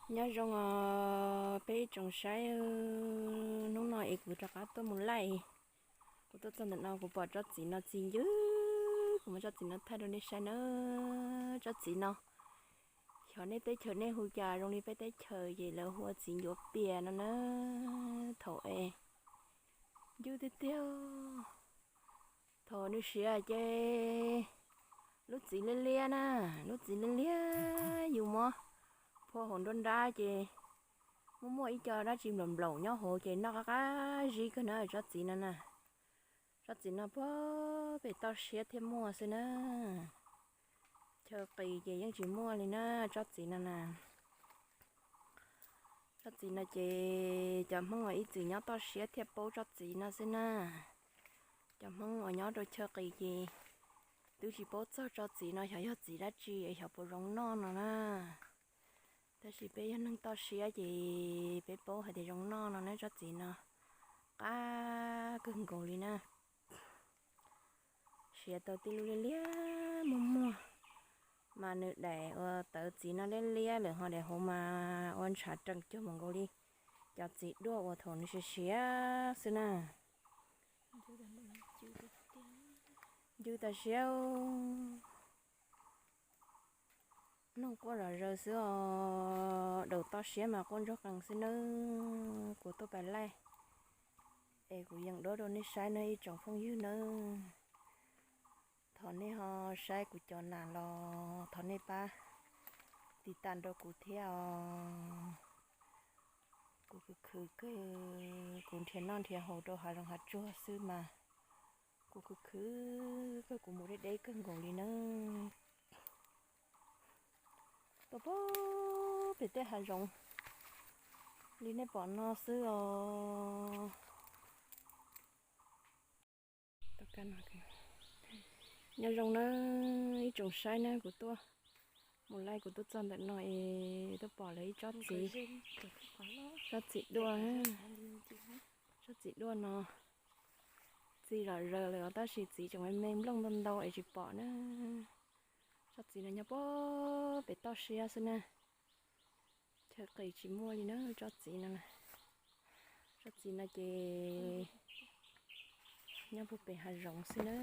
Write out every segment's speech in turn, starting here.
Nyob zoo os peb ib tsoom saib, hnub no es kuv rov qab tuaj mus laij. Kuv tuaj txog ntawm no kuv pom tsob txiv no txi ncw, kuv muab tsob txiv no thaij rau nej saib na. Tsob txiv no, xyov nej teb chaws nej hu cas, zoo li peb teb chaws ces lawv hu ua txiv ncuav pias no na. Thaum es ncw tiag tiag. Thaum nws siav ces lub txiv liab liab na, lub txiv liab liab yus muab phua hauv nruab nrab ces muaj muaj ib co dab tsi nplaum nplaum nyob hauv ces noj qab qab zib kawg na tsob txiv no na. Tsob txiv no puag pem toj siab thiaj muaj xwb na. Chaw qis ces yeej tsis muaj li na tsob txiv no na. Tsob txiv no ces cov Hmoob uas ib txwm nyob toj siab thiaj paub tsob txiv no xwb na. Cov Hmoob uas nyob rau chaw qis ces twb tsis paub txog tsob txiv no xyov yog txiv dab tsi, xyov puas zoo noj no na. Tab sis peb yog neeg toj siab ces peb paub hais tias zoo noj no na tsob txiv no. Qab kawg nkaus li na. Siav tau tib lub liab liab muag muag, mas nws daim uas tawv txiv no liab liab lawm ho daim hauv mas ua ntshav rees cuag mus nkaus li cov txiv duaj uas thaum nws siav siav xwb na. Ncw tas siab. Noog quaj zom zaws xwb os, daum toj siab mas quaj ntsuag qees xwb nawb. Kuv tuaj pais laij es kuv yees duab rau nej saib nawb ib tsoom phooj ywg nawb. Thov nej ho saib kuv cov nas los thov nej pab tiv tas rau kuv thiab os. Kuv khwv khwv kawg, kuv nrhiav noj nrhiav haus rau hav zoov hav tsuag xwb mas kuv khwv khwv kawg, kuv mus deb deb kawg nkaus li nawb. Tuaj pem tej hav zoov li nej pom no xwb os. Nyob zoo na ib tsoom saib na, kuv tuaj mus laij kuv tuaj txog ntawm no es tuaj pom lawv ib tsob txiv, tsob txiv duaj, tsob txiv duaj no txi zom zaws lawm os, tab sis txiv tseem me me nplooj ntau ntau es tsis pom na. Tsob txiv no nyob puag pem toj siab xwb na. Chaw qis tsis muaj li na tsob txiv no na. Tsob txiv no ces nyob puag pem hav zoov xwb na.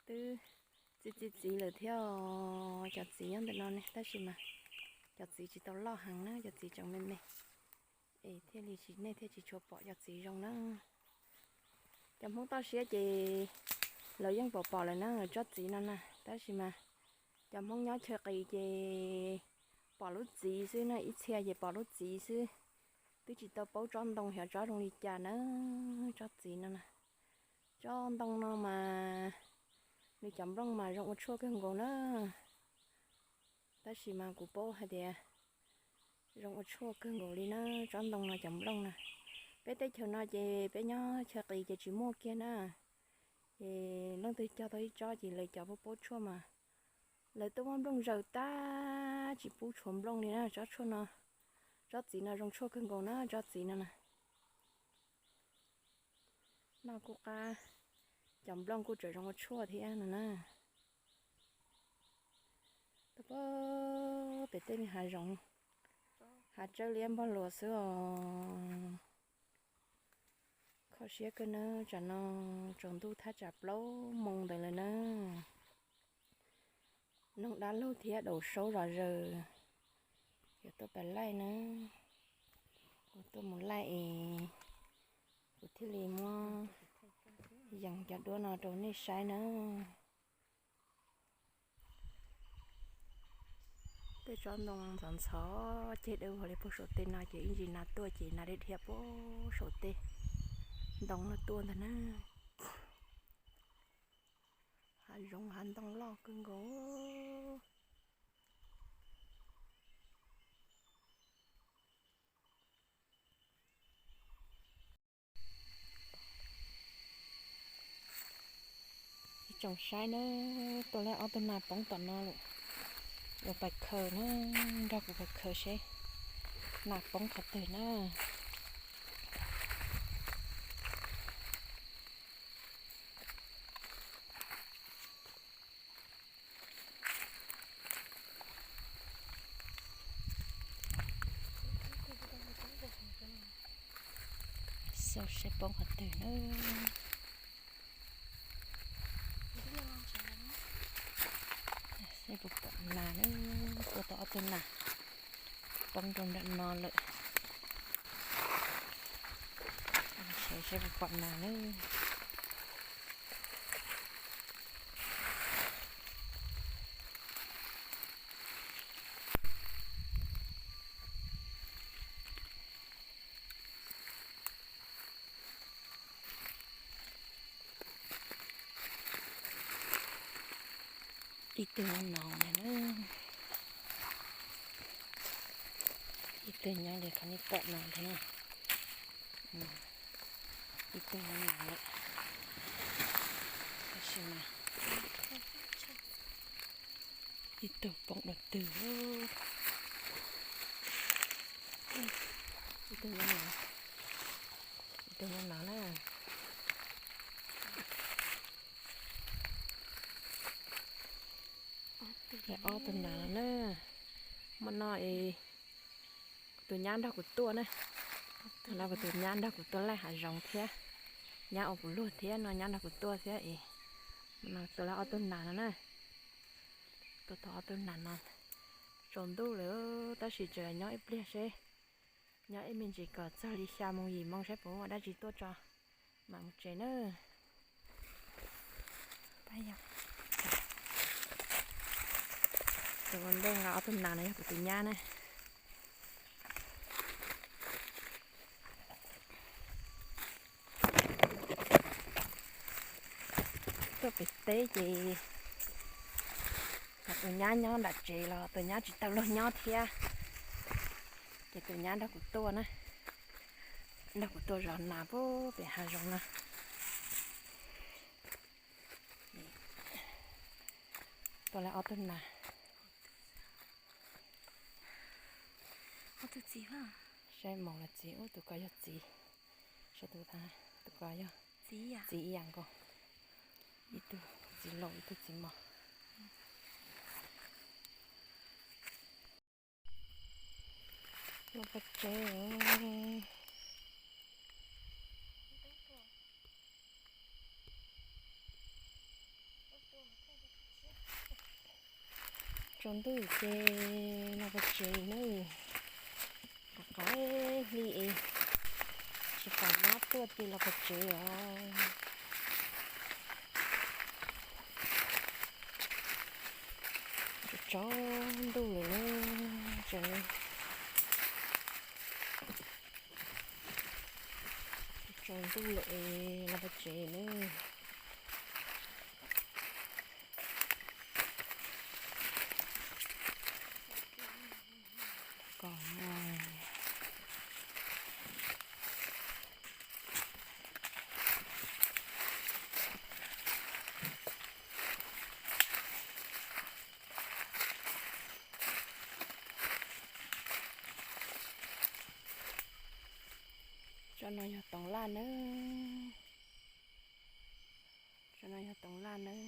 Twb txi txi txiv lawm thiab os, cov txiv nyob ntawm no ne, tab sis mas cov txiv tsis tau loj heev na, cov txiv tseem me me, es thiaj li tsis, nej thiaj tsis tshua pom cov txiv zoo na. Cov Hmoob toj siab ces lawv yeej pom pom lawm na tsob txiv no na, tab sis mas cov Hmoob nyob chaw qis ces pom lub txiv xwb na, ib txhia ces pom lub txiv xwb, twb tsis tau paub tsob ntoo xyov tsob zoo li cas na. Tsob txiv no na, tsob ntoo no mas nws cov nplooj mas zoo ua tshuaj kawg nkaus na. Tab sis mas kuv paub hais tias zoo ua tshuaj kawg nkaus li na, tsob ntoo no cov nplooj na. Peb teb chaws no ces peb nyob chaw qis ces tsis muaj kiag na. Ces leej twg cog tau ib tsob ces lawv cov pub paub tshuaj mas lawv tuaj muab nplooj zaws tag tsis pub tshuav nplooj li na. Tsob tshuaj no, tsob txiv no zoo tshuaj kawg nkaus na, tsob txiv no na. Noj kuj qab, cov nplooj kuj tseem zoo ua tshuaj thiab no na. Tuaj pem tej hav zoov, hav tsawb liab npog luas xwb os. Kho siab kawg na, tsam no tsaus ntuj thaj tsam plaub moo ntawd lawm na. Noog dab laug thiab daus saub zom zaws, yuav tuaj pais laij na. Kuv tuaj mus laij es kuv thiaj li muab yees cov duab no rau nej saib na. Tej tsob ntoo ntxhov ntxhov ceg dawb vog li puag saum tej no ces ib ntsis nas tuaj ces nas dhia dhia puag saum tej ntoo no tuaj ntag na. Hav zoov hav ntoo loj kawg nkaus. Ib tsoom saib na, tuaj laij ob tug nas poob tom no lawm, yuav pais khaws na, nrog kuv pais khaws seb nas poob qhov twg na. Seb poob qhov twg na. Seb puas pom nas na. Tua tau ob tug nas poob rau nram no lawm. Seb, seb puas pom nas na. Ib tug nyob no na. Ib tug nyob li qhov nej pom no ntag na. Ib tug nyob no lawm. Tab sis mas ib tug poob dua twg. Ib tug nyob no, ib tug nyob no na. Ob tug nas no na. Hmo no es kuv tus nyab nrog kuv tuaj na. Hmo no kuv tus nyab nrog kuv tuaj laij hav zoov thiab. Nyab ua kuv luag thiab no nyab nrog kuv tuaj thiab es hmo no tua tau ob tug nas no na. Tua tau ob tug nas no. Tsaus ntuj lawm tab sis tseem nyob ib pliag seb, nyob ib me ntsis kom txog li xya moo yim moo saib puas muaj dab tsi tuaj tso mam mus tsev na. Tus ua ntej nqa ob tug nas no yog kuv tus nyab na. Tuaj pem teb ces tus nyab nyob nram tsev los tus nyab tsis tau luag nyob thiab, ces tus nyab nrog kuv tuaj na, nrog kuv tuaj zov nas pem hav zoov no. Tua lawm ob tug nas. Saib mus los txiv, ub tus ko yog txiv, saib tus, tus ko yog txiv ib yam nkaus, ib tug txiv laus ib tug txiv mos. Los pov tsev. Tsaus ntuj ces los pov tsev na, qab qab hli es tsis pom nyab tuaj ces los pov tsev os. Tsaus ntuj lawm na, tseem tsaus ntuj lawm es los pov tsev na. Kom tsob no yog toov laj nawb. Tsob no yog toov laj nawb.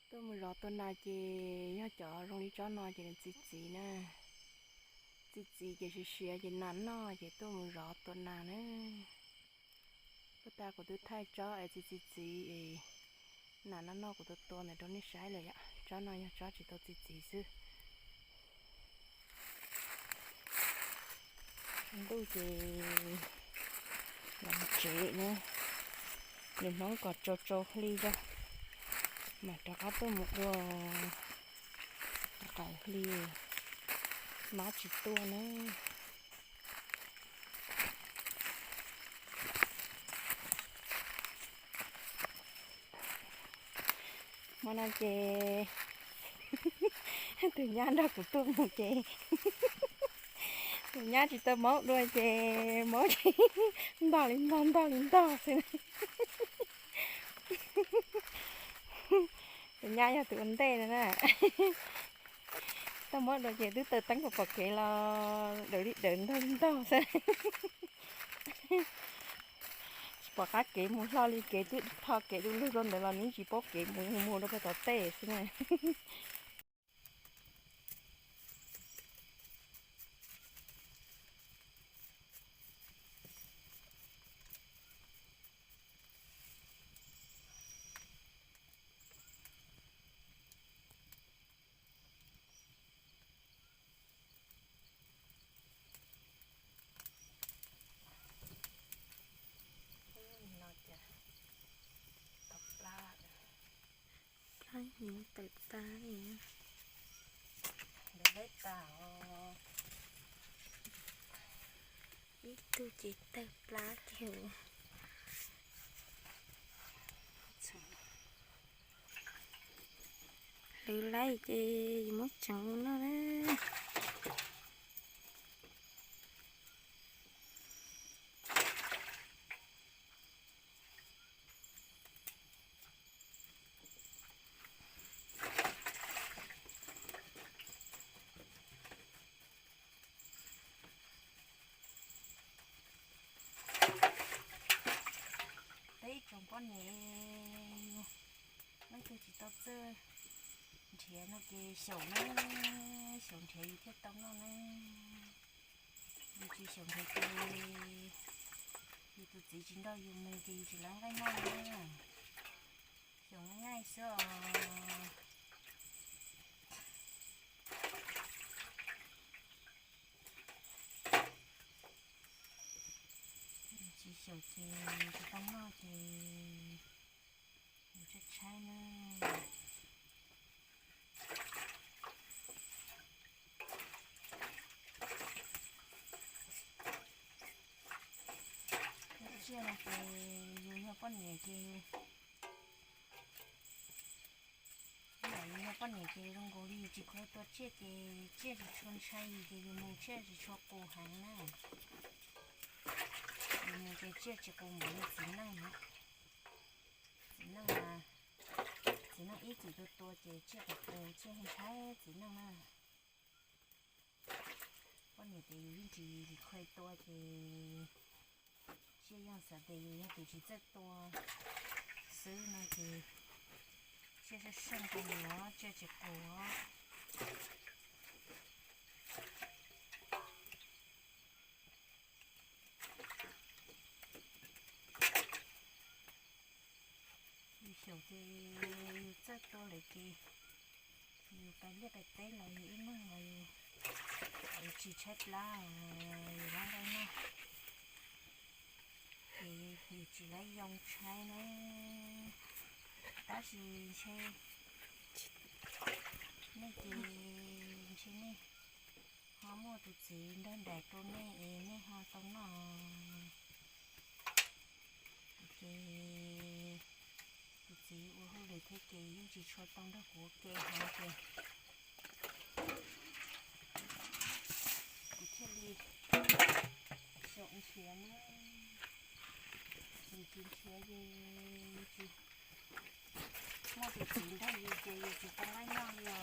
Tuaj mus zov tua nas ces yog cov zoo li tsob no ces nws txi txiv na. Txi txiv ces siav siav ces nas noj ces tuaj mus zov tua nas na. Puag ta kuv twb thaij tsob es txi txi txiv es nas noj noj kuv tua tua ntawd rau nej saib lawm yom. Tsob no yog tsob tsis tau txi txiv xwb. Ntuj ces los tsev na, nws hnub kom tsau tsau hli zog mam rov qab tuaj mus dua, rov qab hli mab tsis tuaj na. Hmo no ces tus nyab nrog kuv tuaj mus ces tus nyab tsis tau maub dua ces maub ntog li ntog ntog li ntog xwb. Tus nyab yog tus ua ntej no na. Tau maub dua ces twb taw teeb pom kev los dawm li dawm ntog li ntog xwb. Tsis pom qab kev mus, hlo li kev twb tho kev du lug rau ntawd los nws tsis paub kev mus, mus rau pem tom tej xwb na. Tawm tas li. Ib tug ces tawg plab kiag. Hlwv laib ces yus muab tseev ua noj na. Peb ib tsoom poj niam, leej twg tsis tau txawj nrhiav no ces xyaum na, xyaum nrhiav yus thiaj tau noj na. Yus tsis xyaum nrhiav ces yus tus txiv tsis nrog yus mus ces yus tsis lawv nqaij noj na. Xyaum nyaj xwb os. Tsis xyaum ces tsis tau noj ces yus tshaib tshaib na. Tsiaj no ces yus yog poj niam ces yus yog poj niam ces zoo nkaus li yus tsis khuv tua tsiaj ces tsiaj tsis tshua ntshai yus ces yus mus tsiaj tsis tshua qus heev na. Yus mus ces tsiaj tsis qus npaum li txiv neej na. Txiv neej, txiv neej ib txwm tua tua ces tsiaj qus qus tsiaj ntshai txiv neej na. Poj niam ces yus yeej tsis khuv tua ces tsiaj yeej xav tias yus yog tus tsis txawj tua xwb no ces tsiaj sab seej rau yus tsiaj tsis qus. Yus xyaum ces yus txawj tua lawm ces yus pais liaj pais teb los yus ib leeg los yus tsis tshaib plab, yus lawv nqaij noj ces yus tsis lawv yoo tshaib na. Tab sis ntshe nej ces ntshe nej ho muaj tus txiv nrog nraim rau nej es nej ho tau noj. Ces tus txiv ua hauj lwm thiab ces yeej tsis tshua tau nrog kuv ua ke hov ces kuv thiaj li xyaum nrhiav na. Yus tsis nrhiav ces tsis muaj tus txiv nrog yus ces yus tsis tau nqaij noj li os.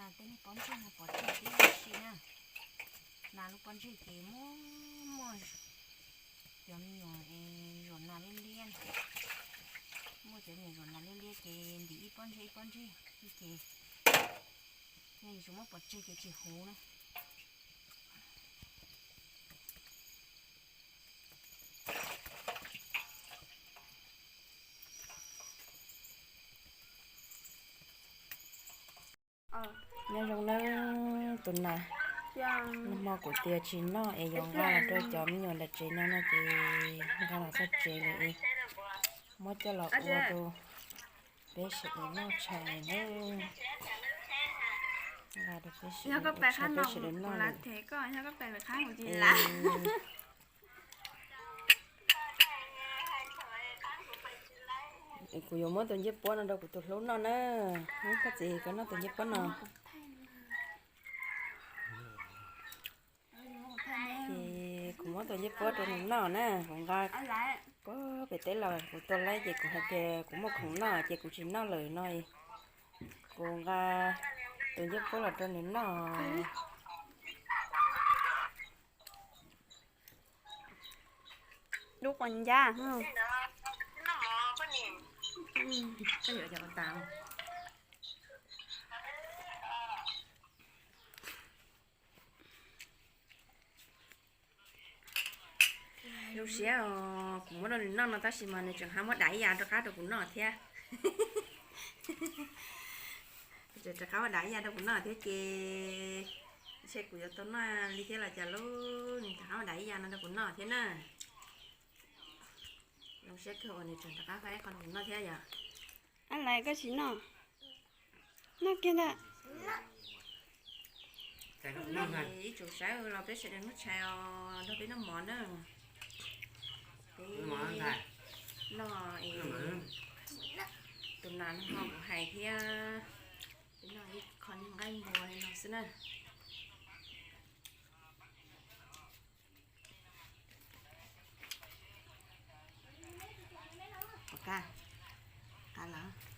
Nas tej niag pob ntseg no pov tseg tib si na. Nas lub pob ntseg ces muaj muaj cov me nyuam es zaum nas liab liab, muaj cov me nyuam zaum nas liab liab ces ntim ib pob ntseg ib pob ntseg ces, yog yus tsis muab pov tseg ces tsis huv na. Nyob zoo nawb tus nas, nag hmo kuv tias tsis noj es yuav nqa los rau cov me nyuam nram tsev no no ces nqa los txog tsev lawm es muab coj los ua rau peb sawv daws noj tshais nawb. Nqa rau peb sawv daws ua tshais peb sawv daws noj lawm. Kuv yuav muab tus ncej puab no rau kuv tus hlub noj na. Koj txiv, koj noj tus ncej puab no. Ces kuv muab tus ncej puab rau nws noj na, kuv nqa puag pem teb los kuv tua laib ces kuv hais tias kuv muaj khoom noj ces kuv tsis noj lawm no. Kuv nqa tus ncej puab los rau nws noj. Dub quas ncab. Koj yuav cov tas. Zoo siab os, kuv muab rau nws noj no tab sis mas nws tseem hab muab daim ib yav rov qab rau kuv noj thiab. Tseem rov qab muab daim ib yav rau kuv noj thiab ces ntshe kuv yuav tau noj li thiab los cas lauj, nws rov qab muab daim ib yav no rau kuv noj thiab na. Zoo siab kawg uas nws tseem rov qab faib qho rau kuv noj thiab yom. Ab Lais, koj tsis noj? Noj kiag ntag. Ib tsum saib los peb sawv daws noj tshais os, nrog peb noj mov na. Peb noj, tus nas no ho kuv hais thiab, peb noj ib qho niag nqaij npua li no xwb na. Pom kaj, qab lawm.